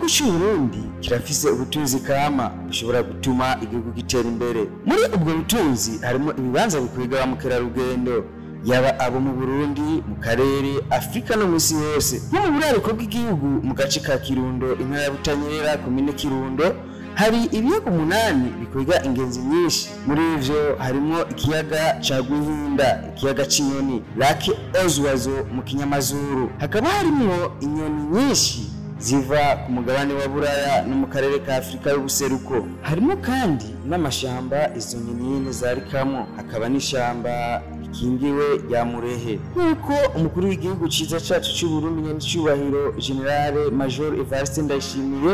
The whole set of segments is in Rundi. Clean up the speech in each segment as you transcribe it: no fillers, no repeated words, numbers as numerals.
Igihugu cy'u Burundi kirafise ubutunzi kama bushobora gutuma igihugu gitera imbere. Muri ubwo butunzi harimo ibibanza bikwega ba mukerarugendo, yaba abo mu Burundi, mu karere, Afurika no mu isi yose. Nko mu buraruko bw'igihugu, mu gace ka Kirundo, intara ya Butanyerera, komine Kirundo, hari ibiyaga 8 bikwega ingenzi nyinshi. Muri ivyo harimo ikiyaga ca Rwihinda, ikiyaga c'inyoni, Lake Ozwazo mu kinyamazuru. Hakaba harimwo inyoni nyinshi ziva ku mugabane wa Buraya no mu karere ka Afurika y'ubuseruko. Harimo kandi n'amashamba izo nyoni nyene zarikamwo, hakaba n'ishamba rikingiwe rya Murehe. Nk'uko umukuru w'igihugu ciza cacu c'u Burundi, nyenicubahiro Général Major Evariste Ndayishimiye,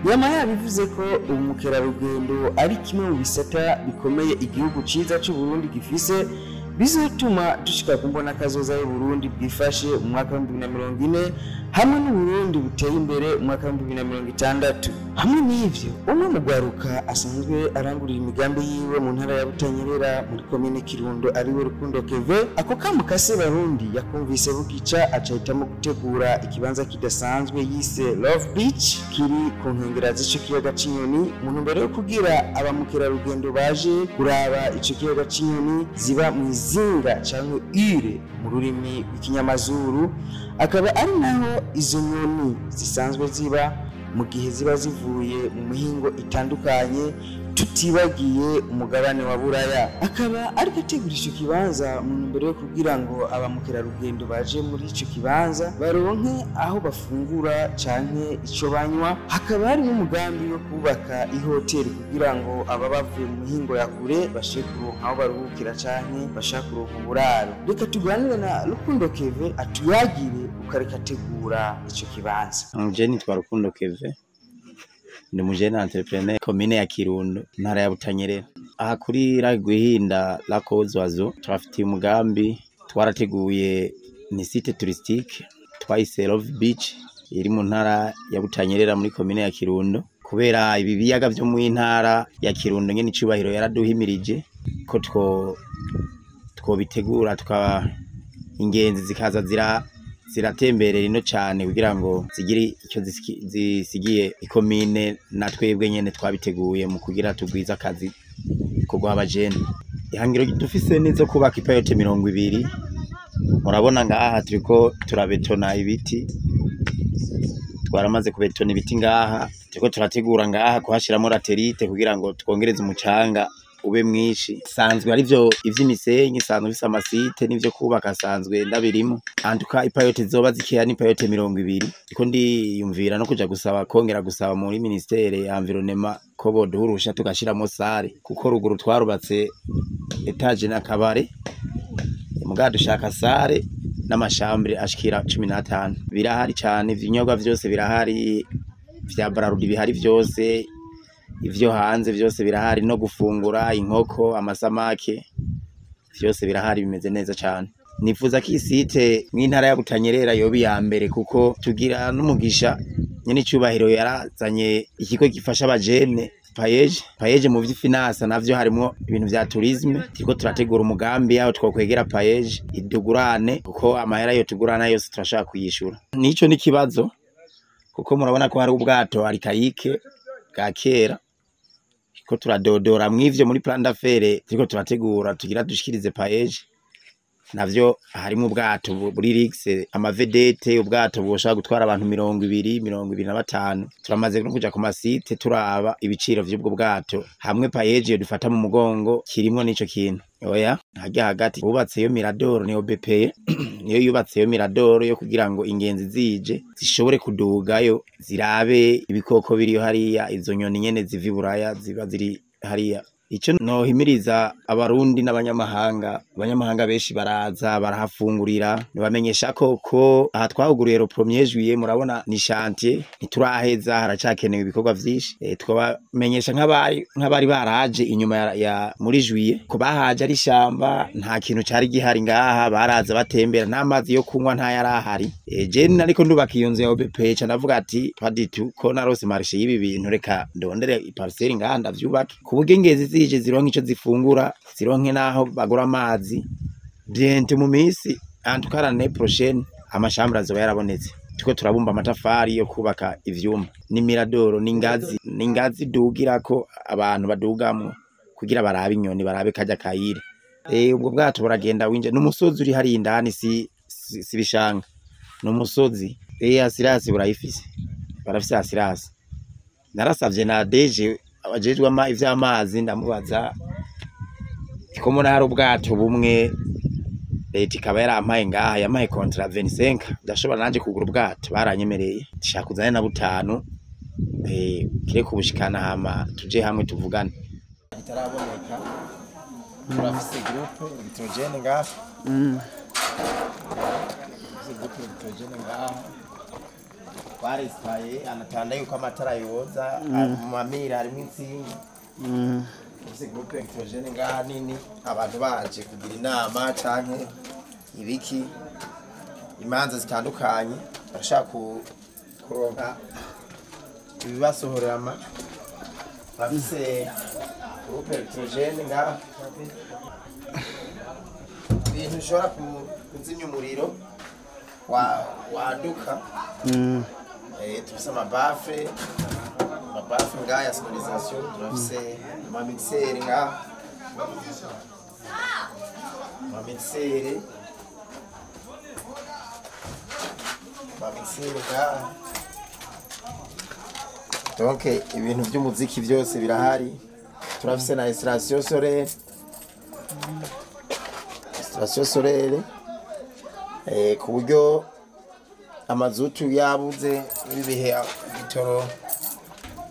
yama yabivuze ko ubu mukerarugendo ari kimwe mu bisata bikomeye igihugu ciza c'u Burundi gifise, bizotuma dushika ku mbona kazoza y'Uburundi bwifashe mu mwaka wa 2040 hamwe n'Uburundi buteye imbere mu mwaka wa 2060. Hamwe n'ivyo, umwe mu gwaruka asanzwe arangurira imigambi yiwe mu ntara ya Butanyerera, muri komine Kirundo, ariwe Rukundo Keve, ako kamo ka Sebarundi yakumvise bugica, acahitamo gutegura ikibanza kidasanzwe yise Love Beach, kiri ku nkengera z'ico kiyaga c'inyoni, mu ntumbero yo kugira abamukerarugendo baje kuraba ico kiyaga c'inyoni ziba mu izinga canke île mu rurimi rw'ikinyamazuru, akaba ari naho izo nyoni zisanzwe ziba mu gihe ziba zivuye mu mihingo itandukanye, tutibagiye umugabane wa Buraya. Akaba ariko ategura ico kibanza mu ntumbero yo kugira ngo abamukerarugendo baje muri ico kibanza baronke aho bafungura canke ico banywa. Hakaba hari n'umugambi wo kubaka ihoteli kugira ngo aba bavuye mu mihingo ya kure bashe kuronka aho baruhukira canke bashaka kuronka uburaro. Reka tuganire na Rukundo Keve atuyagire ukareka ategura ico kibanza. Je nitwa Rukundo Keve, ndi umujene entrepreneur, komine ya Kirundo, ntara ya Butanyerera. Aha kuri Lac Rwihinda, Lac aux Oiseaux, turafitiye umugambi twarateguye, ni site touristique twayise Love Beach, iri mu ntara ya Butanyerera, muri komine ya Kirundo. Kubera ibi biyaga vyo mu ntara ya Kirundo, nyene icubahiro yaraduhimirije ko twobitegura, tukaba ingenzi zikaza ziratemberera ino cane kugira ngo zigire icyo zisigiye ikomine. Na twebwe nyene twabiteguye mu kugira tugwize akazi ko guha abajene. Ihangiro dufise nizo kubaka ipaillote 20. Murabona ngaha turiko turabetona ibiti, twaramaze kubetona ibiti ngaha, turiko turategura ngaha kuhashiramo latérite kugira ngo twongereze umucanga ube mwinshi. Sanzwe ari vyo ivy'imisenyi, sanzwe bifise amasite n'ivyo kubaka, sanzwe ndabirimo. Antuka ipaillote zoba zikeya ni paillote 20. Ndiko ndiyumvira no kuja gusaba, kongera gusaba muri ministère ya environnement ko boduha uruhusha tugashiramo salle, kuko ruguru twarubatse étage n'akabare, mugabo dushaka salle n'amachambres ashikira 15. Birahari cane, ibinyobwa vyose birahari, vya Brarudi bihari vyose, ivyo hanze vyose birahari, no gufungura inkoko, amasamake, vyose birahari, bimeze neza cane. Nifuza ko isite mw'intara ya Butanyerera yoba iya mbere, kuko tugira n'umugisha, nyene icubahiro yarazanye ikigo gifasha abajene, PAEEJ. PAEEJ mu vy'ifinansa navyo harimwo ibintu vya tourisme. Turiko turategura umugambi yaho twokwegera PAEEJ idugurane, kuko amahera yo tugurana yose turashaka kuyishura. Nico ni kibazo, kuko murabona ko hari ubwato archaïque bwa kera. Ko turadodora mw'ivyo muri plan d'affaires turiko turategura tugira dushikirize PAEEJ, navyo harimwo ubwato buri luxe, amavedettes, ubwato boshobora gutwara abantu 20, 25. Turamaze no kuja ku masites turaba ibiciro vy'ubwo bwato, hamwe PAEEJ yo dufata mu mugongo kirimwo n'ico kintu. Oya, harya hagati bubatseyo mirador, niyo BPE niyo yubatseyo mirador yo kugira ngo ingenzi zije zishobore kudugayo zirabe ibikoko biriyo hariya, izo nyoni nyene ziva i Buraya ziba ziri hariya. Ico nohimiriza Abarundi n'abanyamahanga, abanyamahanga benshi baraza barahafungurira, nibamenyesha ko aha twahuguruye le 1er juillet. Murabona ni chantier, ntituraheza, haracakenewe ibikorwa vyinshi. Twabamenyesha nk'abari baraje inyuma ya muri juillet ko bahaje ari ishamba, nta kintu cari gihari ngaha. Baraza batembera, nta mazi yo kunywa, nta yarahari. Je nariko ndubaka iyo nzu ya OBP, ca ndavuga ati pas du tout, ko narose marché y'ibi bintu, reka ndondere iparcelle ngaha ndavyubake, ku buryo ingenzi zije zironke ico zifungura, zironke naho bagura amazi. Bientôt mu misi, en tout cas l'année prochaine, amachambres azoba yarabonetse. Tuko turabumba amatafari yo kubaka ivyuma. Ni miradoro, ni ingazi, ni ingazi dugirako abantu badugamwo kugira barabe inyoni, barabe karya kayira. Ubwo bwato buragenda winje n'umusozi uri hari indani, si bishanga, n'umusozi. Assurance burayifise, barafise assurance. Narasavye na DG abajejwe ivy'amazi, ndamubaza ko mbona hari ubwato bumwe leta ikaba yarampaye ngaha, yampaye contrat 25, ndashobora nanje kugura ubwato, baranyemereye. Ndashaka kuzana na butanu kire kubushikana, hama tuje hamwe tuvugane. Itaraboneka, turafise groupe électrogène ngaha. Turafise groupe électrogène ngaha baresitaye anatanda yuko amatara yoza mu mamira harimwo intsinga. Turafise groupe électrogène ngaha nini, abantu baje kugira inama canke ibiki, imanza zitandukanye, barashaka kuronka ibibasohorera ama. Bafise groupe électrogène ngaha, ibintu ushobora kuzimya umuriro waduka. Turafise amabaffles, amabaffles ngaha ya sonorisation, turafise amamixeur ngaha, amamixeur, amamixeur ngaha. Donc ibintu vy'umuziki vyose birahari. Turafise na installation solaire, installation solaire ku buryo amazutu yabuze muri bihe igitoro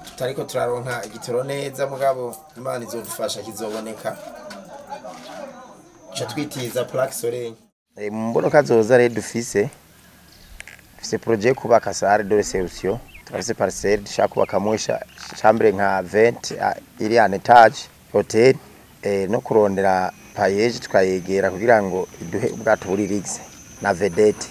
tutariko turaronka igitoro neza, mugabo Imana izodufasha kizoboneka, ca twitiza plaque solaire. Mu mbonoka zoza rero dufise projet yo kubaka salle de réception. Turafise parcelle dushaka kubakamwo chambre nka 20 iri en étage hôtel, no kurondera PAEEJ tukayegera kugira ngo iduhe ubwato buri luxe na vedette,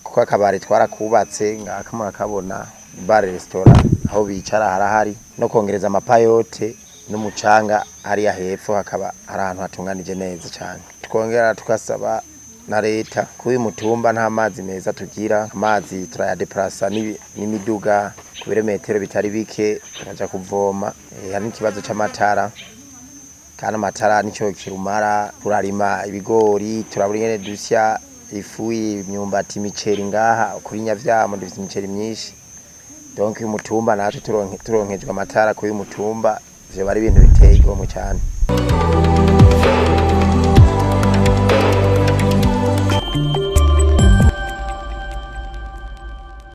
kuko akabari twarakubatse ngaka murakabona, bar restaurant aho bicara harahari, no kongereza amapaillotes n'umucanga hariya hepfo, hakaba hari ahantu hatunganije neza cyane. Twongera tukasaba na leta kuri uyu mutumba nta mazi meza tugira, amazi turayadeplasa n'imiduga ku birometero bitari bike tukaja kuvoma. Hari n'ikibazo c'amatara, kandi amatara nico kirumara. Turarima ibigori, turabura ingene dusya ifu, imyumbati, imiceri. Ngaha kuri Nyavyamo dufise imiceri myinshi. Donc uyu mutumba natwe turonkejwe amatara kuri uyu mutumba vyoba ari ibintu biteye igomwe cane.